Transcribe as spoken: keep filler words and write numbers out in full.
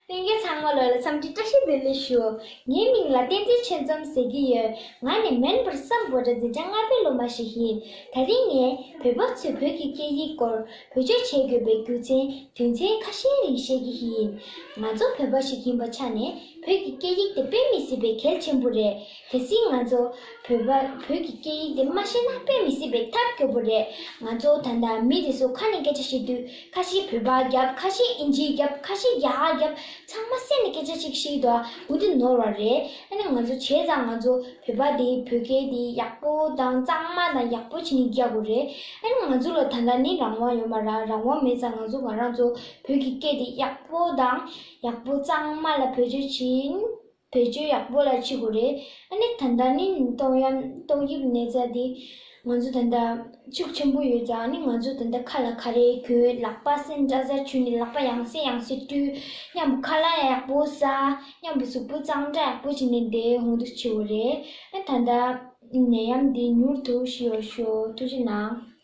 ལྷན་རྒྱས་ཚང་མ་ལོ་ལ་འཚམས་འདྲི་བཀྲ་ཤིས་བདེ་ལེགས་ཞུ། ངའི་མིང་ལ་བསྟན་འཛིན་ཆོས་འཛོམས་ཟེར་གྱི་ཡོད། ང་ནི་མོན་བར་སམ་བྷོ་ཊ་འཛིན་གྲྭ་ལྔ་པའི་སློབ་མ་ཞིག་ཡིན། ད་རིང་ངས་བོད་པ་ཚོས་བོད་ཀྱི་སྐད་ཡིག་སྐོར་བེད་སྤྱོད་བྱེད་དགོས་པའི་རྒྱུ་མཚན་དོན་ཚན་ཁ་ཤས་རིང་བཤད་ཀྱི་ཡིན། ང་ཚོ་བོད་པ་ཞིག་ཡིན་པ་ཆ་ནས་བོད་ཀྱི་སྐད་ཡིག་དེ་དཔེ་མི་སྲིད་པའི་གལ་ཆེན་པོ་རེད། གལ་སྲིད་ང་ཚོ་བོད་པ་བོད་ཀྱི་སྐད་ཡིག་དེ་མ་ཤེས་ན་དཔེ་མི་སྲིད་པའི་ཐབས་སྐྱོ་པོ་རེད། ང་ཚོ་ད་ལྟ་མི་དེ་ཚོ་ཁ་ནས་སྐད་ཆ་བཤད་དུས་ཁ་ཤས་བོད་པ་རྒྱབ། ཁ་ཤས་ཨིན་ཇི་རྒྱབ། ཁ་ཤས་རྒྱ་གར་རྒྱབ། ཚང་མ་སེམས་ནས་སྐད་ཆ་ཅིག་བཤད་འདུག་འོ་དེ་ནོར་བ་རེད། ཨ་ནི་ང་ཚོ་བྱས་ཙང་ང་ཚོ་བོད་པ་དེ་བོད་སྐད་དེ་ཡག་པོ་དང་གཙང་མ་དང་ཡག་པོ་བྱས་ནས་རྒྱག་དགོས་རེད། ཨ་ནི་ང་ཚོ་ལ་ད་ལྟ་ནི་རང་དབང་ཡོད་མ་རེད། རང་དབང་མེད་ཙང་ང་ཚོ་ང་རང་ཚོ་བོད་ཀྱི་སྐད་དེ་ཡག་པོ་དང་ཡག་པོ་གཙང་མ་ལ་བེད་སྤྱོད་བྱེད། བེད་སྤྱོད་ཡག་པོ་ལ་བྱེད་དགོས་རེད། ཨ་ནི་ད་ལྟ་ནི་ཏོག་དབྱིབས་ཏོག་དབྱིབས་ནད་ཚ་འདི་ང་ཚོ་ད་ལྟ་ཤུགས་ཆེན་པོ་ཡོད་ཙང་ཨ་ནི་ང་ཚོ་ད་ལྟ་ཁ་ལ་ག་རེ་གྱོན། ལག་པ་སེན་ཊའི་ཛར་བྱུགས་ནས་ལག་པ་ཡང་སེ་ཡང་སེ་བཀྲུས། མཉམ་པོ་ཁ་ལག་ཡག་པོ་ཟ། མཉམ་པོ་གཟུགས་པོ་གཙང་སྦྲ་ཡག་པོ་བྱས་ནས་བསྡད་ཡོང་དུ་བྱེད་དགོས་རེད། ཨ་ད་ལྟ་ནད་ཡམས་འདི་མྱུར་དུ་ཞི་བར་ཤོག་ཐུགས་རྗེ་གནང་།